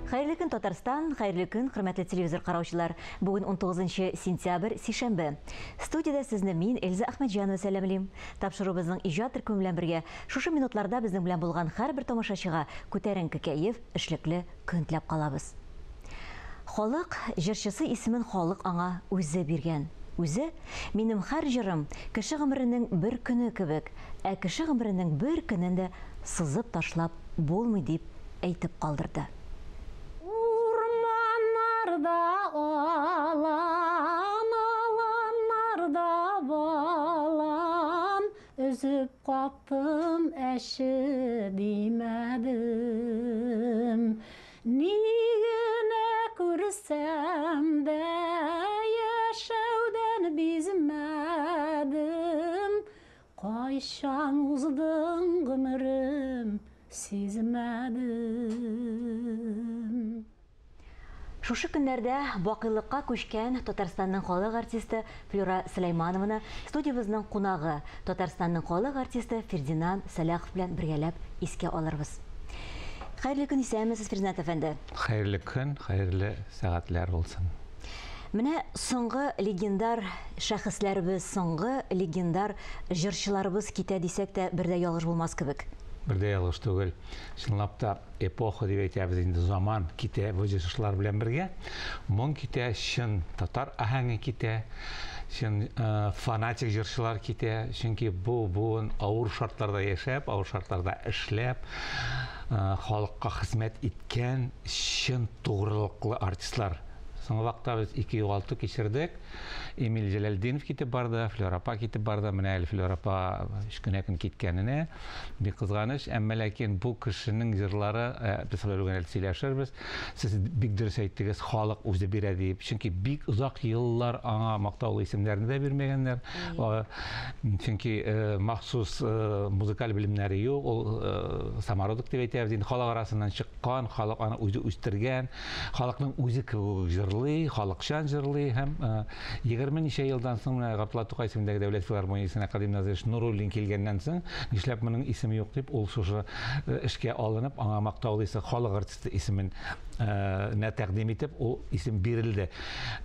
Хәерле көн, Татарстан, хәерле көн, хөрмәтле телевизор караучылар. Бүген 19 сентябрь, сишәмбе. Студиядә сезне мин, Эльза Әхмәтҗанова сәламлим. Тапшыруыбызның иҗат төркеме белән бергә шушы минутларда безнең белән булган һәрбер тамашачыга күтәренке кәеф, эшлекле көн теләп калабыз. Халык җырчысы исемен халык аңа үзе биргән. Үзе, минем һәр җырым кеше гомеренең бер көне кебек, ә кеше гомеренең бер көнен дә сызып ташлап булмый дип әйтеп калдырды. Урманнарда алан, аланнарда балан, өзеп каптым, әче димәдем. Ни генә күрсәм дә, яшәүдән бизмәдем. Кайчан уздың гомерем, сизмәдем. Шушы көннәрдә бакыйлыкка күчкән Татарстанның халык артисты Флюра Сөләйманованы студиябезнең кунагы, Татарстанның халык артисты Фердинанд Сәлахов белән бергәләп искә алырбыз. Хәерле көн, исәнмесез, Фердинанд әфәнде. Хәерле көн, хәерле сәгатьләр булсын. Менә соңгы легендар шәхесләребез, соңгы легендар җырчыларыбыз китә дисәк тә бер дә ялгыш булмас кебек. Бер дә ялгыш түгел. Чынлап та эпоха дип әйтәбез инде, заман китә бу җырчылар белән бергә. Моң китә, чын татар аһәңе китә, чын фанатик җырчылар китә. Чөнки бу буын авыр шартларда яшәп, авыр шартларда эшләп, халыкка хезмәт иткән чын тугрылыклы артистлар. Соңгы вакытта без ике югалту кичердек. Эмиль Җәләлдинов китеп барды, Флюра апа китеп барды. Менә әле Флюра апа өч кенә көн киткәненә бик кызганыч. Әмма ләкин бу кешенең җырлары, без алар бүген әле сөйләшербез. Сез бик дөрес әйттегез, халык үзе бирә дип. Чөнки бик озак еллар аңа мактаулы исемнәрне дә бирмәгәннәр. Чөнки махсус музыкаль белемнәре юк. Ул самородок дип әйтәбез. Инде халык арасыннан чыккан, халык аны үзе үстергән, халыкның үзе кебек җырлый, халыкчан җырлый һәм 20 ничә елдан соң менә Габдулла Тукай исемендәге дәүләт филармониясенә Кадим Назирович Нуруллин килгәннән соң, нишләп моның исеме юк дип, ул шушы эшкә алынып, аңа мактаулы исем, халык артисты исемен нә тәкъдим итеп, ул исем бирелде.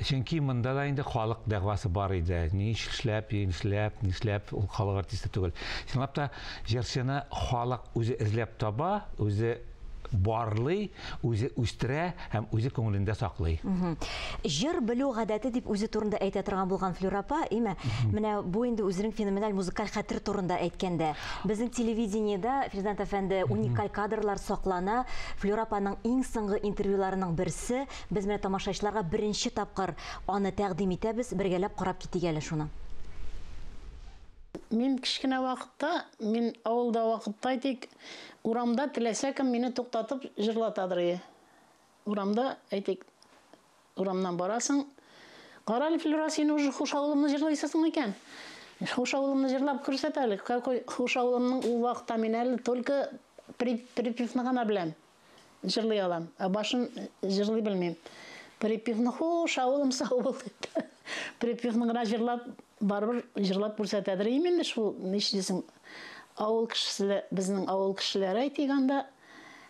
Чөнки монда да инде халык дәгъвасы бар иде. Нишләп, нишләп, нишләп ул халык артисты түгел. Чынлап та җырчыны халык үзе эзләп таба, үзе барлый, үзе үстерә һәм үзе күңелендә саклый. Җыр белү гадәте дип үзе турында әйтә торган булган Флюра апа, име? Менә бу инде үзенең феноменаль музыкаль хәтер турында әйткәндә. Безнең телевидениедә, Фердинанд әфәнде, уникаль кадрлар саклана. Флюра апаның иң соңгы интервьюларының берсе. Без менә тамашачыларга беренче тапкыр аны тәкъдим итәбез, бергәләп карап китик әле шуны. Мин кечкенә вакытта, мин авылда вакытта әйтик, урамда теләсә кем мине туктатып җырлатадыр иде. Урамда, әйтик, урамнан барасың, Кара әле, Флюра, син уже Хуш авылымны җырлыйсың икән. Хуш авылымны җырлап күрсәт әле. Какой Хуш авылымның ул вакытта мин әле только припевны гына беләм. Җырлый алам, ә башын җырлый белмим. Припевны Хуш авылым сау бул дип. Припевны гына җырлап, барыбер җырлап күрсәтәдер. Именно шул, нишлисең, авыл кешесе, безнең авыл кешеләре әйтик анда,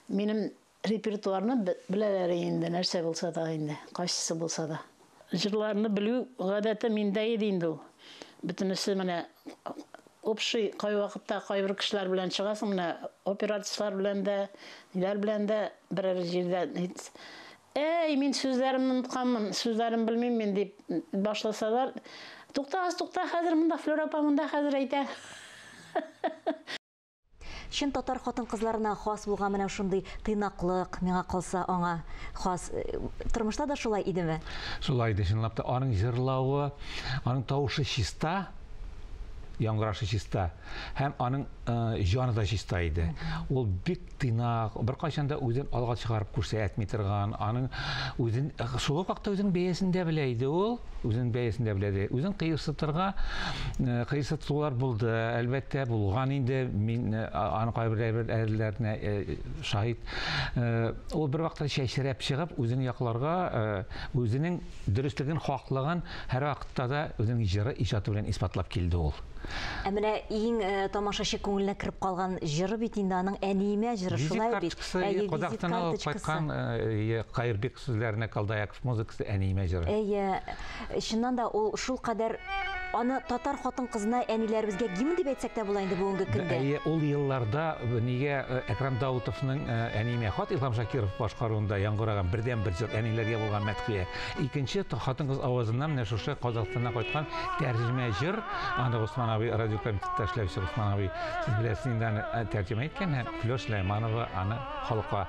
минем репертуарны беләләр инде, нәрсә булса да инде, кайсысы булса да. Җырларны белү гадәте миндә иде инде ул. Бөтенесе менә общий кайвакытта кайбер кешеләр белән чыгасың, менә опера артистлар белән дә, ниләр белән дә берәр җирдә Әй, мин сүзләремне онытканмын, сүзләрен белмим мин дип башласалар, туктагыз, тукта, хәзер монда Флюра апа монда хәзер әйтә. Чын татар хатын-кызларына хас булган менә шундый тыйнаклык, миңа калса аңа хас. Тормышта да шулай идеме? Шулай иде, чынлап та. Аның җырлавы, аның тавышы чиста, яңгырашы чиста һәм аның җаны да чиста иде. Ул бик тыйнак, беркайчан да үзен алга чыгарып күрсәтми торган, аның үзен шул ук вакытта үзенең бәясен дә белә иде ул, үзенең бәясен дә белә иде. Үзен кыерсытырга, кыерсытулар булды, әлбәттә, булган инде. Мин аның кайбер әйберләренә шаһит. Ул бер вакытта чәчрәп чыгып, үзен якларга, үзенең дөреслеген, хаклыгын һәр вакытта да үзенең җыры, иҗаты белән исбатлап килде ул. Ә менә иң тамашачы күңеленә кереп калган җыры бит инде аның Әниемә җыры, шулай бит. Әйе, Казахстаннан алып кайткан Каирбек сүзләренә Колдаяков музыкасы Әниемә җыры. Әйе, чыннан да ул шул кадәр аны татар хатын-кызына, әниләребезгә гимн дип әйтсәк тә була инде бүгенге көндә. Әйе, ул елларда нигә Әкрам Даутовның Әниемә хат Илһам Шакиров башкаруында яңгыраган бердән-бер җыр әниләргә булган мәдхия. Икенче хатын-кыз авазыннан менә шушы Казахстаннан кайткан тәрҗемә җыр, аны Госман абый, радиокомитетта эшләүче Госман абый, сез беләсез инде, аны тәрҗемә иткән һәм Флёр Сөләйманова аны халыкка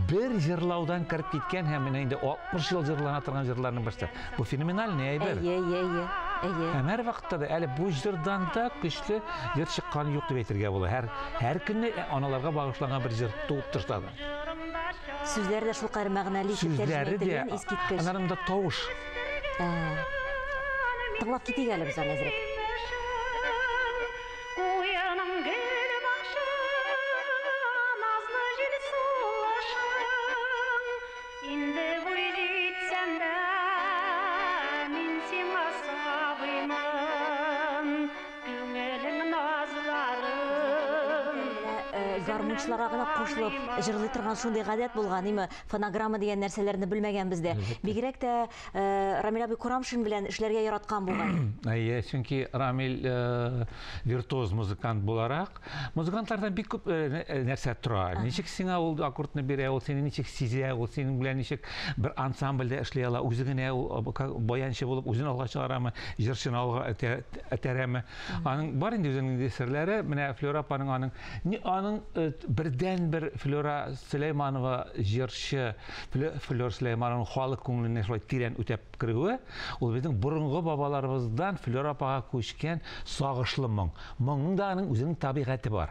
бер җырлаудан кереп киткән һәм менә инде 60 ел җырлана торган җырларның берсе. Бу феноменальный әйбер. Әйе, әйе, әйе. Әйе. Һәм һәр вакытта да әле бу җырдан да көчле җыр чыкканы юк дип әйтергә була. Һәр көнне аналарга багышланган бер җыр туып торса да. Сүзләре дә шулкадәр мәгънәле итеп тәрҗемә Сүзләре дә, ителгән, искиткеч. Аннан да тавыш. Тыңлап китик әле без аны әзрәк. Куяның гөл бакча, назлы җил сулышың. Инде буй җитсәм дә, мин сиңа сабыймын. Күңелең назларын. Гармунчыларга гына кушылып җырлый торган шундый гадәт булган, име? Фонограмма дигән нәрсәләрне белмәгән бездә. Бигрәк тә Рамил абый Курамшин белән эшләргә яраткан булган. Әйе, чөнки Рамил виртуоз музыкант буларак, музыкантлардан бик күп нәрсә тора. Ничек сиңа ул аккордны бирә, ул сине ничек сизә, ул синең белән ничек бер ансамбльдә эшли ала, үзе генә ул баянчы булып үзен алга чыгарамы, җырчыны алга этәрәме. Аның бар инде үзенең инде серләре. Менә Флюра апаның аның, ни, аның бердәнбер Флюра Сөләйманова җырчы, Флюра Сөләйманованың халык күңеленә шулай тирән үтәп керүе, ул безнең борынгы бабаларыбыздан Флюра апага күчкән сагышлы моң. Моңның да аның үзенең табигате бар.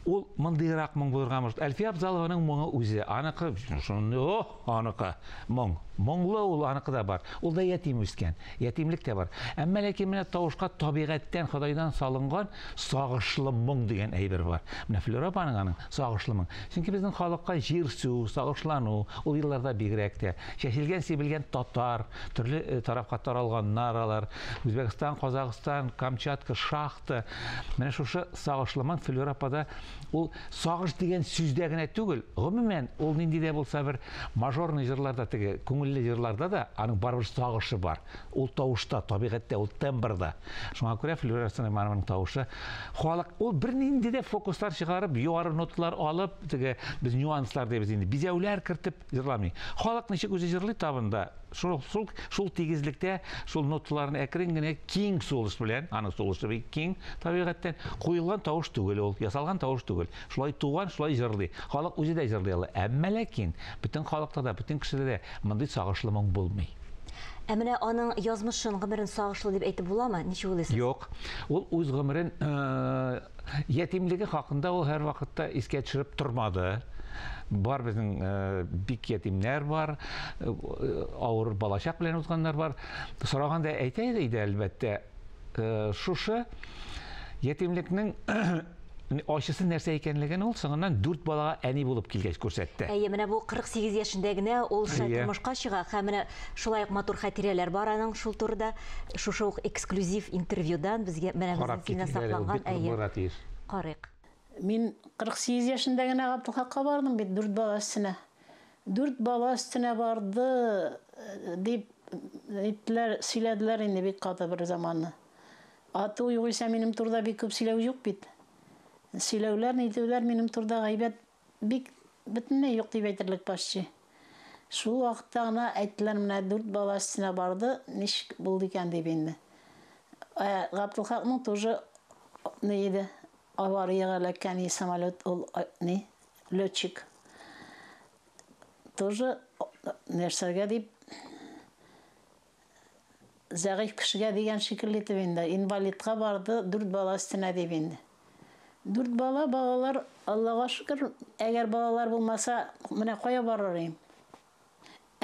Ул мондыйрак моң булырга мөмкин. Әлфия Абзалованың моңы үзе, аныкы, шуны, ох, аныкы моң. Моңлы ул, аныкы да бар. Ул да ятим үскән, ятимлек тә бар. Әмма ләкин менә тавышка табигатьтән, Ходайдан салынган сагышлы моң дигән әйбер бар. Менә Флюра апаның аның сагышлы моң. Чөнки безнең халыкка җир-су, сагышлану, ул елларда бигрәк тә чәчелгән, сибелгән татар, төрле тарафка таралганнар алар. Үзбәкстан, Казахстан, Камчатка, шахта. Менә шушы сагышлы моң Флюра апада ул сагыш дигән сүздә генә түгел, гомумән ул нинди дә булса бер мажорный җырларда, теге күңелле җырларда да аның барыбер сагышы бар. Ул тавышта, табигатьтә, ул тембрда. Шуңа күрә Флюра Сөләйманованың тавышы халык ул бернинди дә фокуслар чыгарып, югары ноталар алып, теге без нюанслар дибез инде, бизәүләр кертеп җырламый. Халык ничек үзе җырлый табында, шул тигезлектә, шул ноталарны әкрен генә киң сулыш белән, аның сулышы бик киң табигатьтән куелган тавыш түгел ул, ясалган тавыш түгел. Шулай туган, шулай җырлый. Халык үзе дә җырлый ала. Әмма ләкин бөтен халыкта да, бөтен кешедә дә мондый сагышлы моң булмый. Ә менә аның язмышын, гомерен сагышлы дип әйтеп буламы? Ничек уйлыйсыз? Юк. Ул үз гомерен ятимлеге хакында ул һәр вакытта искә төшереп тормады. Бар безнең бик ятимнәр бар, авыр балачак белән узганнар бар. Сораганда әйтә иде, әлбәттә, шушы ятимлекнең ачысы нәрсә икәнлеген ул соңыннан 4 балага әни булып килгәч күрсәтте. Әйе, менә бу 48 яшендә генә ул шулай тормышка чыга һәм менә шулай ук матур хатирәләр бар аның шул турыда. Шушы ук эксклюзив интервьюдан безгә менә Карап безнең синнән китик әле, ул сакланган, бик әйе. булырга тиеш. Карыйк. Мин 48 яшендә генә Габделхакка бардым бит, 4 бала өстенә. 4 бала өстенә барды дип әйттеләр, сөйләделәр инде бик каты бер заманны. Ату югыйсә минем турыда бик күп сөйләү юк бит. Сөйләүләр, нитүләр минем турыда гайбәт бик бөтенләй юк дип әйтерлек почти. Шул вакытта гына әйттеләр, менә 4 бала өстенә барды, ничек булды икән дип инде. Габделхакның тоже ни иде, авариягә эләккән самолет, ул, ни, летчик. Тоже нәрсәгә дип, зәгыйфь кешегә дигән шикелле итеп инде, инвалидка барды, 4 бала өстенә дип инде. 4 бала, балалар, Аллага шөкер, әгәр балалар булмаса, менә кая барыр идем?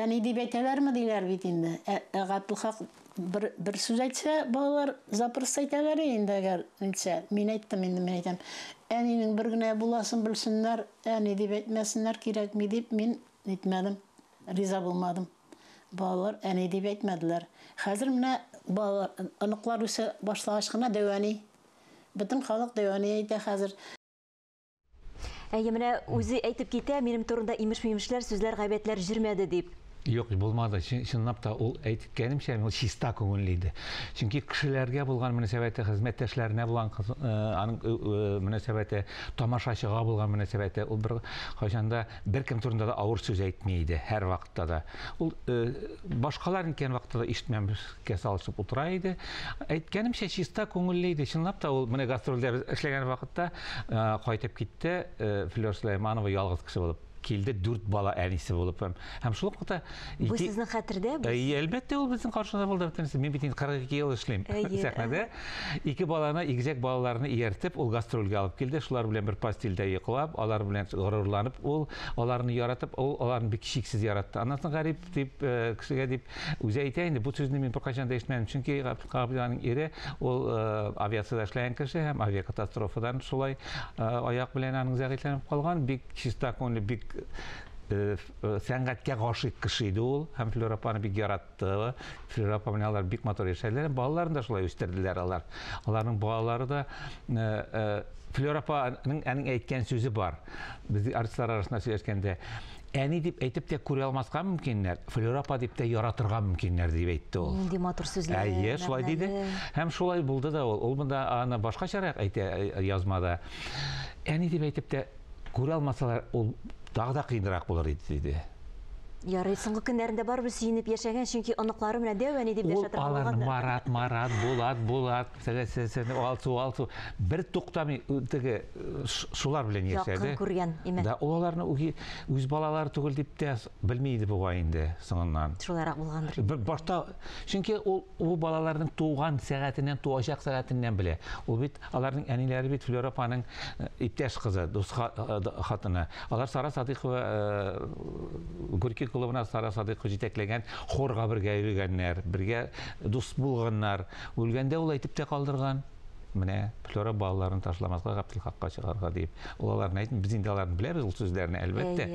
Әни дип әйтәләрме диләр бит инде. Габделхак бер сүз әйтсә, балалар запросто әйтәләр инде, әгәр әйтсә. Мин әйттем инде, мин әйтәм. Әнинең бер генә буласын белсеннәр, әни дип әйтмәсеннәр, кирәкми дип мин әйтмәдем, риза булмадым. Балалар әни дип әйтмәделәр. Хәзер менә балалар, оныклар үсә башлагач кына дәү әни. Бөтен халык дәү әни әйтә хәзер. Әйе, менә үзе әйтеп китә, минем турында имеш-мимешләр, сүзләр, гайбәтләр җөрмәде дип. Юк, булмады. Чынлап та ул әйткәнемчә, ул чиста күңелле иде. Чөнки кешеләргә булган мөнәсәбәте, хезмәттәшләренә булган аның мөнәсәбәте, тамашачыга булган мөнәсәбәте, ул бер кайчан да беркем турында да авыр сүз әйтми иде, һәр вакытта да. Ул башкалар икән вакытта да ишетмәмешкә салышып утыра иде. Әйткәнемчә, чиста күңелле иде. Чынлап та ул менә гастрольдә без эшләгән вакытта кайтып китте, Флер Сөләйманова ялгыз кеше булып килде, 4 бала әнисе булып. Һәм шул вакытта Бу сезнең хәтердә? Әлбәттә, ул безнең каршында булды. Мин бит инде 42 ел эшлим сәхнәдә. 2 баланы, игезәк балаларны ияртеп, ул гастрольгә алып килде. Шулар белән бер постельдә йоклап, алар белән горурланып, ул аларны яратып, ул аларны бик чиксез яратты. Аннан соң гарип дип, кешегә дип үзе әйтә инде, бу сүзне мин беркайчан да ишетмәдем. Чөнки Габдулланың ире ул авиациядә эшләгән кеше һәм авиакатастрофадан шулай аяк белән аның зәгыйфьләнеп калган, бик чиста күңелле, бик сәнгатькә гашыйк кеше иде ул. Һәм Флера апаны бик яратты. Флера апа белән алар бик матур яшәделәр. Балаларын да шулай үстерделәр алар. Аларның балалары да Флера апаның аның әйткән сүзе бар. Без артистлар арасында сөйләшкәндә, әни дип әйтеп тә күрә алмаска мөмкиннәр, Флера апа дип тә яратырга мөмкиннәр дип әйтте ул. Нинди матур сүзләр. Әйе, шулай диде. Һәм шулай булды да ул. Ул монда аны башкачарак әйтә язмада. Әни дип әйтеп тә күрә алмасалар, ул тагы да кыенрак булыр иде, диде. Ярый, соңгы көннәрендә барыбер сөенеп яшәгән, чөнки оныклары менә дәү әни дип дәшә торган булган. Ул алар Марат, Марат, Булат, Булат, сәләсәсәне, Алсу, Алсу, бер туктамый теге шулар белән яшәде. Якын күргән, име? Да, ул аларны үз балалары түгел дип тә белми иде бугай инде соңыннан. Шулайрак булгандыр. Башта, чөнки ул ул балаларның туган сәгатеннән, туачак сәгатеннән белә. Ул бит аларның әниләре бит Флера апаның иптәш кызы, дус хатыны. Алар Сара Садыйкова Горький клубына Сара Садыйкова җитәкләгән хорга бергә йөргәннәр, бергә дус булганнар. Үлгәндә ул әйтеп тә калдырган. Менә Флера балаларын ташламаска, Габделхакка чыгарга дип. Ул аларны әйтми, без инде аларны беләбез ул сүзләрне, әлбәттә.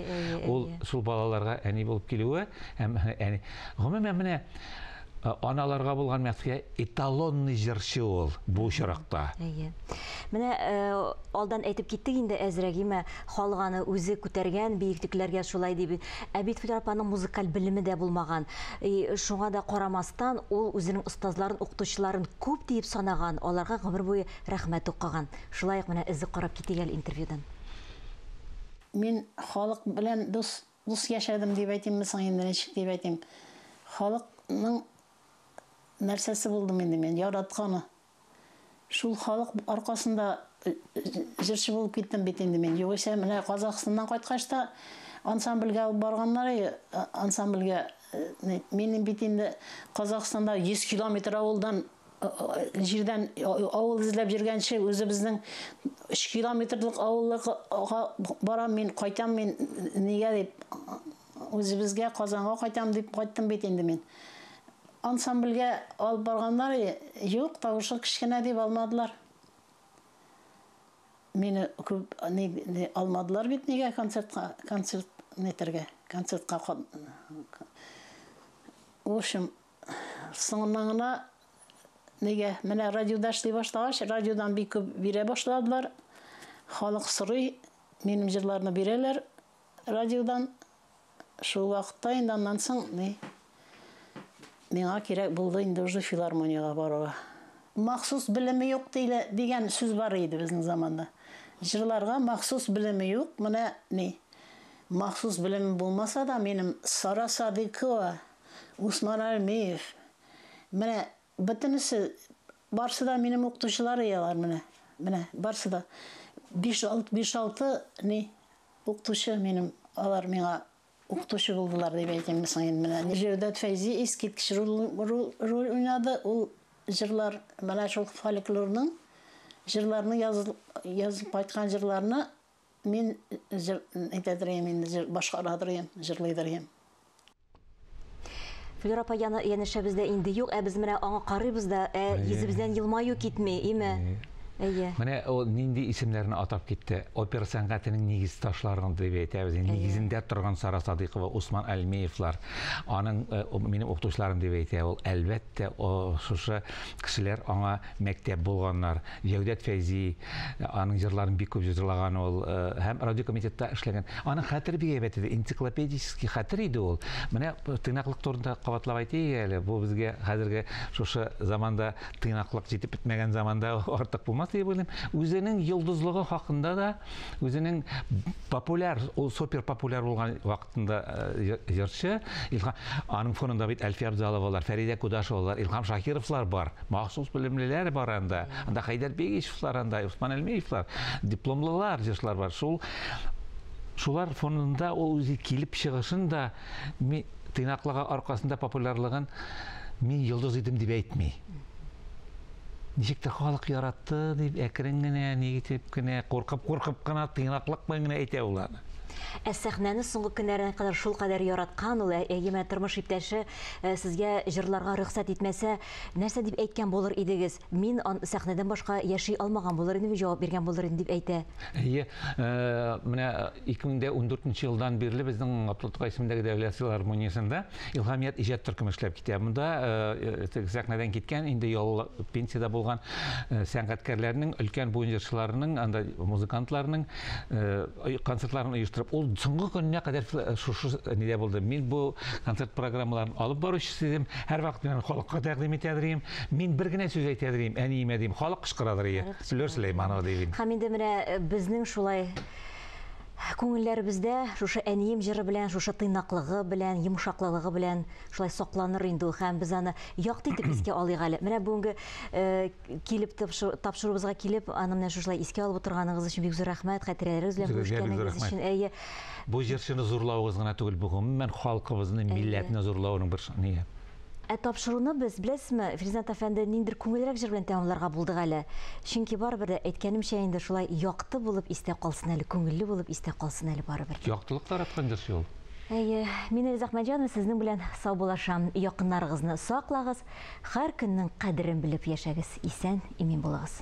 Ул шул балаларга әни булып килүе һәм әни. Гомумән менә аналарга булган мәсьәлә эталонный җырчы ул бу очракта. Әйе. Менә алдан әйтеп киттек инде әзрәк, име, халык аны үзе күтәргән биеклекләргә шулай дип. Ә бит Флера апаның музыкаль белеме дә булмаган. Шуңа да карамастан ул үзенең остазларын, укытучыларын күп диеп санаган, аларга гомер буе рәхмәт укыган. Шулай ук менә эзе карап китик әле интервьюдан. Мин халык белән дус яшәдем дип әйтимме соң инде, ничек дип әйтим? Халыкның нәрсәсе булдым инде мин, яратканы. Шул халык аркасында җырчы булып киттем бит инде мин. Югыйсә менә Казахстаннан кайткач та ансамбльгә алып барганнар, ансамбльгә минем бит инде Казахстанда 100 километр авылдан җирдән авыл эзләп йөргәнче үзебезнең 3 километрлык авылга барам мин, кайтам мин, нигә дип үзебезгә Казанга кайтам дип кайттым бит инде мин. Ансамбльгә алып барганнар, юк, тавышы кечкенә дип алмадылар. Мине күп алмадылар бит нигә концертка, концерт нитәргә, концертка. В общем, соңыннан гына нигә менә радиода эшли башлагач, радиодан бик күп бирә башладылар. Халык сорый, минем җырларны бирәләр радиодан. Шул вакытта инде аннан соң ни миңа кирәк булды инде уже филармониягә барырга. Махсус белеме юк дигән сүз бар иде безнең заманда. Җырларга махсус белеме юк, менә ни. Махсус белеме булмаса да минем Сара Садыкова, Усман Әлмиев, менә бөтенесе, барсы да минем укытучылар алар менә. Менә барсы да 5-6 ни укытучы минем, алар миңа укытучы булдылар дип әйтәм соң инде менә. Җәүдәт Фәйзи искиткеч роль уйнады. Ул җырлар, менә шул фольклорның җырларны язып кайткан җырларны мин әйтәдер инде, башкарадыр, җырлыйдыр. Флера апа янәшәбездә инде юк, ә без менә аңа карыйбыз да, йөзебездән елмаю китми, име? Әйе. Менә ул нинди исемнәрне атап китте. Опера сәнгатенең нигез ташларын дип әйтәбез. Нигезендә торган Сара Садыйкова, Усман Әлмиевлар, аның минем укытучыларым дип әйтә. Ул әлбәттә шушы кешеләр аңа мәктәп булганнар. Җәүдәт Фәйзи, аның җырларын бик күп җырлаган ул һәм радиокомитетта эшләгән. Аның хәтере бик әйбәт иде, энциклопедический хәтер иде ул. Менә тыйнаклык турында кабатлап әйтик әле. Бу безгә хәзерге шушы заманда тыйнаклык җитеп бетмәгән заманда артык булмас дип уйлыйм. Үзенең йолдызлыгы хакында да, үзенең популяр, ул супер популяр булган вакытында җырчы Илһам, аның фонында бит Әлфия Абзаловалар, Фәридә Кудашевалар, Илһам Шакировлар бар, махсус белемлеләр бар анда. Анда Хәйдәр Бегичевлар анда, Усман Әлмиевлар, дипломлылар, җырчылар бар. Шулар фонында ул үзе килеп чыгышын да тыйнаклыгы аркасында популярлыгын мин йолдыз идем дип әйтми. Ничек тә халык яратты дип әкрен генә, ни итеп кенә, куркып-куркып кына, тыйнаклык белән генә әйтә ул аны. Ә сәхнәне соңгы көннәренә кадәр шул кадәр яраткан ул, әйеме, тормыш иптәше сезгә җырларга рөхсәт итмәсә, нәрсә дип әйткән булыр идегез? Мин сәхнәдән башка яши алмаган булыр идем, җавап биргән булыр идем дип әйтә. Әйе, менә 2014 елдан бирле безнең Габдулла Тукай исемендәге Дәүләт филармониясендә Илһамият иҗат төркеме эшләп китә. Монда сәхнәдән киткән, инде ял пенсиядә булган сәнгатькәрләрнең, өлкән буын җырчыларының, анда музыкантларның концертларын оештырып, ул соңгы көненә кадәр шушы нидә булды. Мин бу концерт программаларын алып баручы идем. Һәрвакыт мин халыкка тәкъдим итә идем. Мин бер генә сүз әйтә идем, әниемә дим, халык кычкырадыр ие. Флер Сөләйманова дим. Һәм инде менә безнең шулай күңелләребездә шушы әнием җыры белән, шушы тыйнаклыгы белән, йомшаклылыгы белән шулай сакланыр инде ул, һәм без аны якты итеп искә алыйк әле. Менә бүгенге килеп тапшыруыбызга килеп, аны менә шушылай искә алып утырганыгыз өчен бик зур рәхмәт, хатирәләрегез белән бүлешкәнегез өчен. Әйе. Бу җырчыны зурлавыгыз гына түгел, бу гомумән халкыбызны, милләтне зурлауның бер ние. Ә тапшыруны без, беләсезме, Фирзант әфәнде, ниндидер күңелрәк җыр белән тәмамларга булдык әле. Чөнки барыбер дә әйткәнемчә инде шулай якты булып истә калсын әле, күңелле булып истә калсын әле барыбер. Яктылык тараткан җырчы ул. Әйе, мин Эльза Әхмәтҗанова сезнең белән саубуллашам. Якыннарыгызны саклагыз, һәр көннең кадерен белеп яшәгез. Исән, имин булыгыз.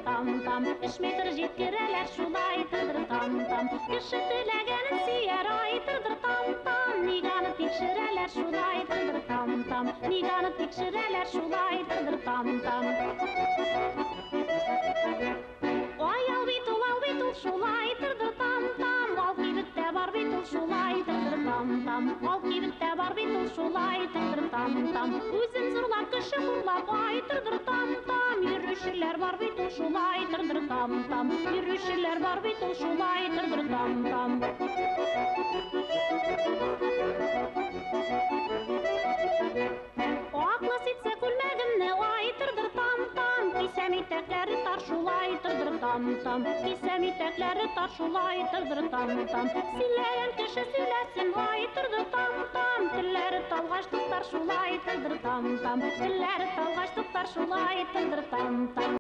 Там-там, 3 метр җиткерәләр шулай тырдыр там-там. Кеше теләгәнен сөяр ай тырдыр там-там. Ник аны тикшерәләр шулай тырдыр там-там. Ник аны тикшерәләр шулай тырдыр там-там. Ай, ал бит ул, ал бит ул шулай тырдыр там-там. Ал кибеттә бар бит ул шулай тырдыр там-там. Ал кибеттә бар бит ул шулай тырдыр там-там. Үзен зурлап, кеше хурлап, ай тырдыр там-там. Йөрүчеләр бар бит ул шулай тырдыр там-там. Йөрүчеләр бар бит ул шулай тырдыр там-там. Аклы ситсә күлмәгемне, ай тырдыр там-там. Кисәм итәкләре тар шулай тырдыр там-там. Кисәм итәкләре тар шулай тырдыр там-там. Сөйләгән кеше сөйләсен, ай тырдыр там-там. Телләре талгач туктар шулай тырдыр там-там. Телләре талгач туктар шулай тырдыр там-там.